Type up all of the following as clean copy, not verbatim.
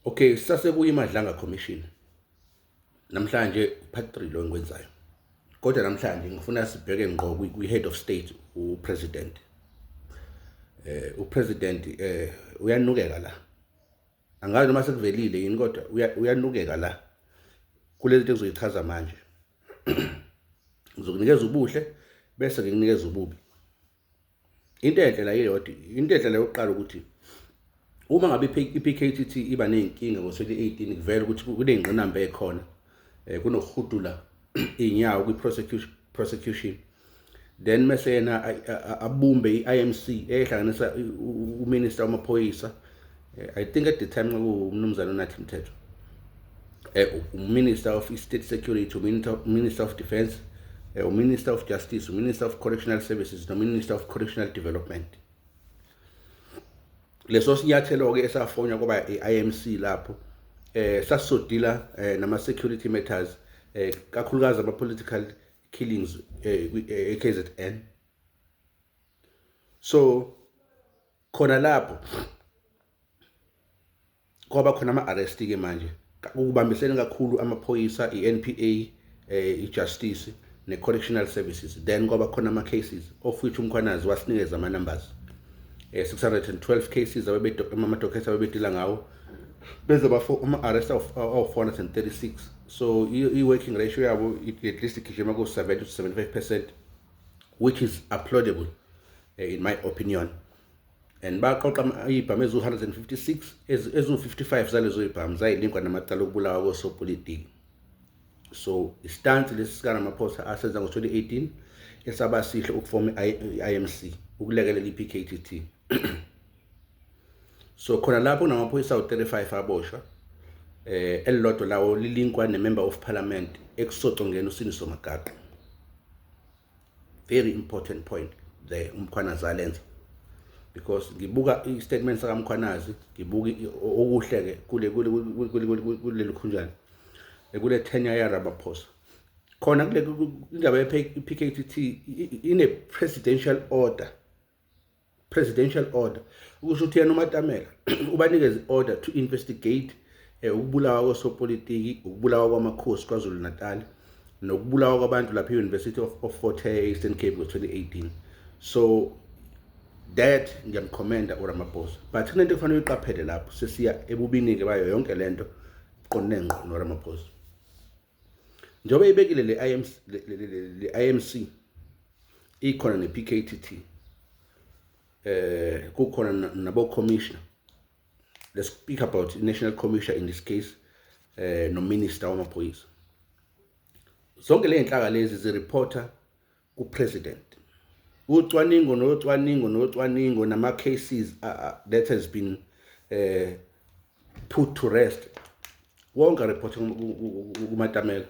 Okay, sasekuyi Madlanga Commission. Namhlanje part 3 lo engikwenzayo. Kodwa namhlanje ngifuna sibheke ngqo kwi head of state upresident. Upresident uyanukeka la. Angazi noma sekuvelile yini kodwa uyanukeka la. Kulezi zinto engizoyichaza manje. Ngizokunikeza ubuhle bese ngikunikeza ububi. Into enhle la iyodwa, into enhle la yokuqala ukuthi uma ngabe i-PKTT iba ney'nkinga ngo-2018 kuvela ukuthi kuney'ngqinamba ey'khona kunokuhudula iy'nyawo kwi-prosecution prosecution then mese yena abumbe i-IMC ehlanganisa uminister wamaphoyisa, I think at the time kwakuwumnumzane uNathi Mthethwa, uminister of state security, uminister of defense, uminister of justice, uminister of correctional services nominister of correctional development. Leso sinyathelo-ke esafonywa kwaba i-IMC lapho sasizodila nama security matters, kakhulukazi ama political killings e-KZN. So khona lapho kwaba khona ama-arrest ke manje ukubambisene kakhulu amaphoyisa, i-NPA, i-justice ne-correctional services. Then kwaba khona ama-cases of which uMkhwanazi wasinikeza ama-numbers, 612 cases ama-dockets abebedila ngawo, beze bafo ama-arrest of 436. So i-working ratio yabo at least igijima ku-70 to 75%, which is applaudable in my opinion. And baqoqa iy'bhamu eziwu-156, eziwu-55 zalezo y'bhamu zayilinkwa namacala okubulawa kosopolitiki. So istansi lesi sikaRamaphosa asenza ngo-2018 esaba sihle ukufoma i-IMC ukulekelela i-PKTT. So khona lapho kunamaphoyisa awu-35 aboshwa, elilodwa lawo lilinkwa ne-member of parliament ekusocongeni uSiniso Magaqa. Very important point there uMkhwanazi alenza, because ngibuka i-statement sakaMkhwanazi, ngibuka okuhle-ke kule kuleli khunjani, kule tenure yaRamaphosa. Khona kule indaba ye-PKTT ine presidential order, presidential order ukusho ukuthi yena uMatamela ubanikeze order to investigate ukubulawa kosopolitiki, ukubulawa kwamakhosi KwaZulu Natal nokubulawa kwabantu lapha e-University of Fort Hare, Eastern Cape ngo-2018. So that ngiyamcommenda uRamaphosa, but kunento ekufanele uyiqaphele lapho sesiya ebubini-ke bayo yonke lento qonde ngqo noRamaphosa. Njengoba ibekile le IMC, le IMC ikhona ne-PKTT, kukhona nabo commissioner. Let's speak about national commissioner in this case, no minister wamaphoyisa. Zonke le nhlaka lezi zireporta ku-president. Ucwaningo nocwaningo nocwaningo nama cases that has been put to rest, wonke report kuMatamela.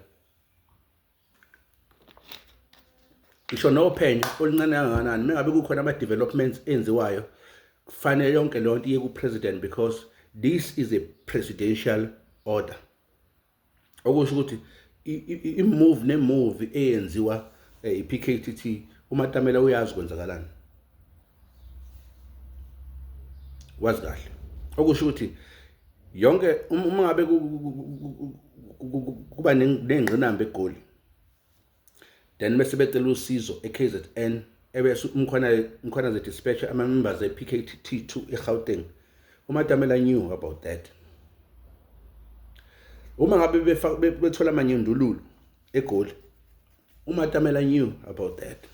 Ngisho nophenyo oluncane kangakanani, mengabe kukhona ama-developments enziwayo, kufanele yonke leyo nto iye ku-president, because this is a presidential order. Okusho ukuthi i-move ne-move eyenziwa i-PKTT, uMatamela uyazi kwenzakalani, wazi kahle. Okusho ukuthi yonke uma ngabe kuba nengqinamba eGoli, then bese becela usizo e-KZN, ebese uMkhwanazi dispatch ama-members e-PKTT2 eGauteng, uMatamela knew about that. Uma ngabe bethola amanyundululu eGoli, uMatamela knew about that,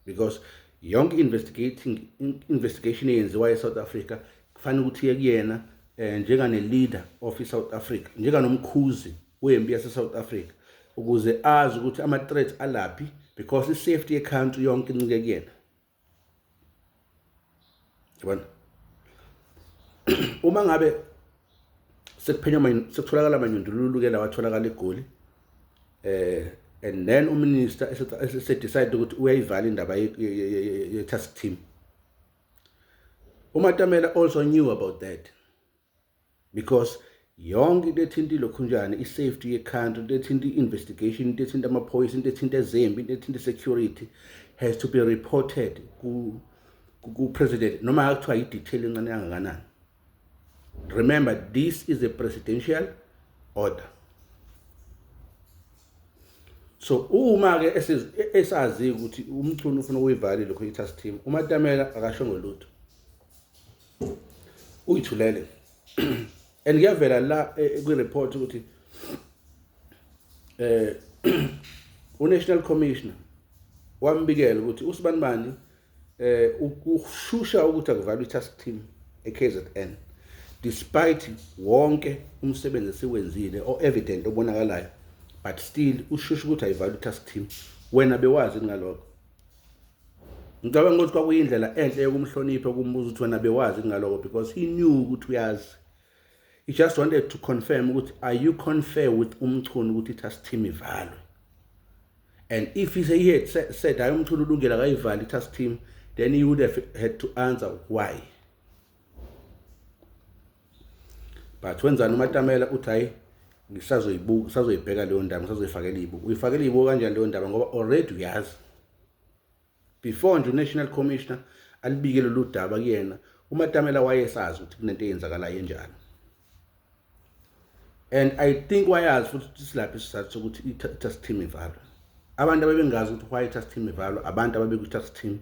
because yonke investigating investigation eyenziwa eSouth Africa kufanele ukuthi iye kuyena, njengane leader of iSouth Africa, njenganomkhuzi wempi yase-South Africa, ukuze azi ukuthi ama-threats alaphi, because i-safety ye-country yonke incike kuyena. Yabona, uma ngabe sekuphenywa, sekutholakala amanyundululu ke lawa atholakala eGoli, and then uminister ese-decide ukuthi uyayivala indaba ye-task team, uMatamela also knew about that, because yonke into ethinta ilokhunjani, i-safety ye-country, into ethinta i-investigation, into ethinta amaphoyisa, into ethinta ezempi, into ethinta i-security has to be reported ku-president, noma kuthiwa i-detail encane kangakanani. Remember, this is a presidential order. So uma ke esazi ukuthi uMchunu ufuna ukuyivala lokho i-task team, uMatamela akasho ngolutho, uyithulele. And kuyavela la kwi-report ukuthi uNational Commissioner wambikela ukuthi usibanibani ukushusha ukuthi akuvalwe i-task team e-KZN despite wonke umsebenzi esiwenzile o-evident obonakalayo, but still ushusha ukuthi ayivalwe i-task team. Wena bewazi ngalokho? Ngicabanga ukuthi kwakuyindlela enhle yokumhlonipha ukumbuza ukuthi wena bewazi ngalokho, because he knew ukuthi uyazi. He just wanted to confirm ukuthi are you confer with uMchunu ukuthi i-task team ivalwe. And if he had said hayi, uMchunu ulungela akayivali i-task team, then he would have had to answer why. But wenzani uMatamela? Uthi hayi, ngisazoyibuka, ngisazoyibheka leyo ndaba, ngisazoyifakela izibuko. Uyifakela izibuko kanjani leyo ndaba ngoba already uyazi? Before nje uNational Commissioner alibike lolu daba kuyena, uMatamela wayesazi ukuthi kunento eyenzakalayo enjalo. And I think wayazi futhi ukuthi silaphi isizathu sokuthi i-task team ivalwe. Abantu ababengazi ukuthi why i-task team ivalwa, abantu ababekwi-task team,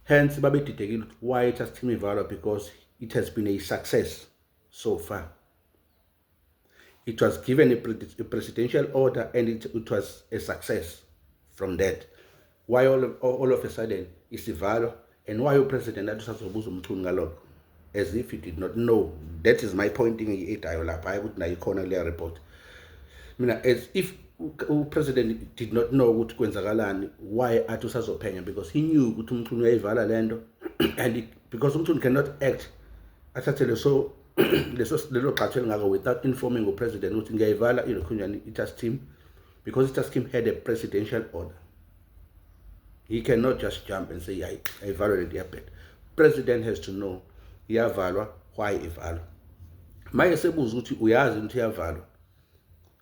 hence babedidekile ukuthi why i-task team ivalwa, because it has been a success so far. It was given a presidential order and it was a success from that. Why all of a sudden isivalwa, and why upresident athi usazobuza uMchunu ngalokho as if he did not know? That is my point engiyi-edayo lapha, hayi ukuthi nayo ikhona kuleya report. Mina, as if upresident did not know ukuthi kwenzakalani, why athi usazophenya? Because he knew ukuthi uMchunu uyayivala lento and because uMchunu cannot act, athathe leso lelo gxathu elingaka without informing upresident ukuthi ngiyayivala ilokhunjani i-task team, because i-task team had a presidential order. He cannot just jump and say hayi, ayivalwe lento, iyabheda. President has to know iyavalwa, why ivalwa. Maye sebuza ukuthi uyazi ukuthi iyavalwa,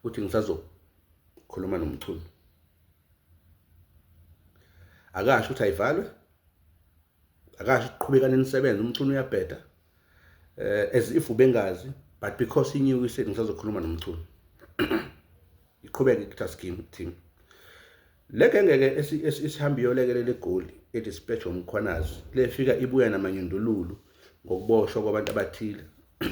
uthi ngisazokhuluma noMchunu. Akasho ukuthi ayivalwe, akasho ukuqhubeka nenisebenze, uMchunu uyabheda, as if ubengazi. But because he knew, he said ngisazokhuluma noMchunu, iqhubeke i-task team. Le genge-ke isihambe iyolekelela eGoli edispatch uMkhwanazi, lefika ibuya namanyundululu ngokuboshwa kwabantu abathile,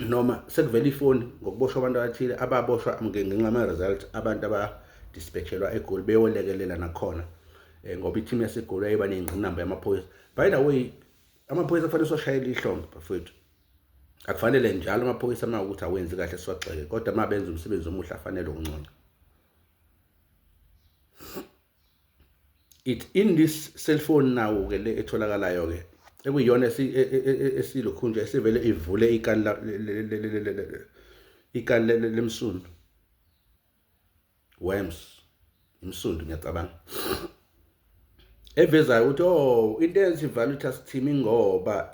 noma sekuvela ifoni ngokuboshwa abantu abathile ababoshwa ngenxa yama-result abantu abadispatchelwa eGoli beyolekelela nakhona, ngoba i-team yaseGoli yayiba ney'ngqinamba yamaphoyisa. By the way, amaphoyisa kufanele siwashayele ihlombe, bafowethu. Akufanele njalo amaphoyisa uma ukuthi awenzi kahle siwagxeke, kodwa uma benza umsebenzi omuhle afanele ukunconywa. It in this cellphone now ke le etholakalayo ke ekuyiyona esilokhu nje esivele ivule ikani lemsundu, worms, imsundu ngiyacabanga, evezayo ukuthi oh, into eyenza ivalue i-task team ingoba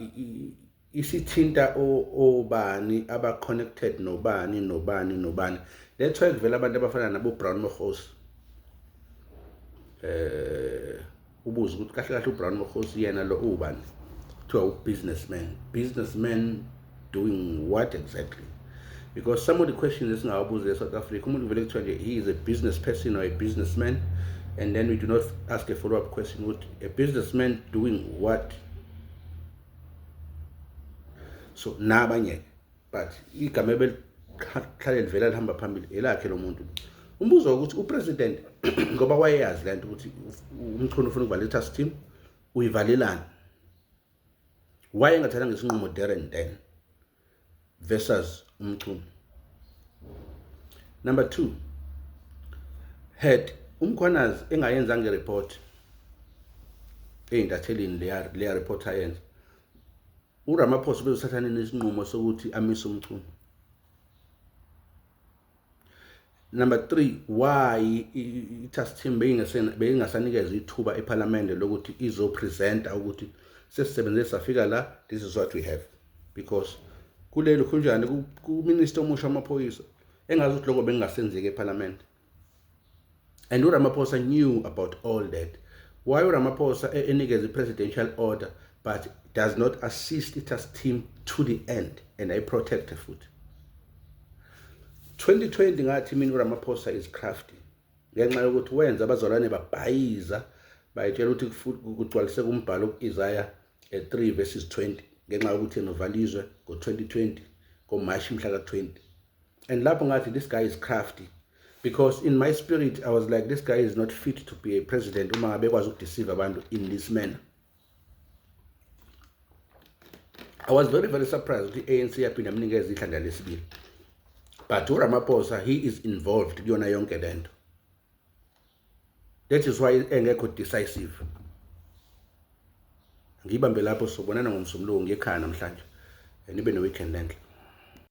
isithinta obani aba-connected nobani nobani nobani. That's why kuvela abantu abafana nabo Brown Mogotsi. Ubuza ukuthi kahle kahle uBrown Mogotsi yena lo ubani? Kuthiwa u-businessman. Businessman doing what exactly? Because some of the questions esingawabuza e-South Africa, umuntu vele kuthiwa nje he is a business person or a businessman, and then we do not ask a follow-up question ukuthi a businessman doing what? So nabanye, but igama ebelihlale livela lihamba phambili elakhe lo muntu. Umbuzo ukuthi upresident, ngoba wayeyazi lento ukuthi uMchunu ufuna ukuvala i-task team, uyivalelani? Why engathathanga isinqumo there and then versus uMchunu? Number 2, had uMkhwanazi engayenzanga ireport ey'ntathelini, leya report ayenza, uRamaphosa ubezothatha nini isinqumo sokuthi amise uMchunu? Number 3, why i-task team beyingasanikezwa ithuba ePhalamende lokuthi izopresenta ukuthi sesisebenze safika la, this is what we have? Because kulelo khunjani kuminister omusha wamaphoyisa engazi ukuthi lokho bengingasenzeki ePhalamende, and uRamaphosa knew about all that. Why uRamaphosa enikeza i-presidential order but does not assist i-task team to the end and ayiprotect futhi? 2020 ngathi mina uRamaphosa is crafty ngenxa yokuthi wenza abazalwane babhayiza, bayitshela ukuthi kugcwaliseka umbhalo ku-Isaya 3 verses 20, ngenxa yokuthi yena uvalizwe ngo-2020 ngoMashi mhla ka-20. And lapho ngathi this guy is crafty, because in my spirit I was like, this guy is not fit to be a president uma ngabe ekwazi ukudeceive abantu in this manner. I was very very surprised ukuthi i-ANC yaphinda amnikeza ihlandla lesibili, but uRamaphosa, he is involved kuyona yonke lento. That is why engekho decisive. Ngibambe lapho, sobonana ngoMsombuluko. Ngiyekhaya namhlanje. Nibe ne-weekend enhle.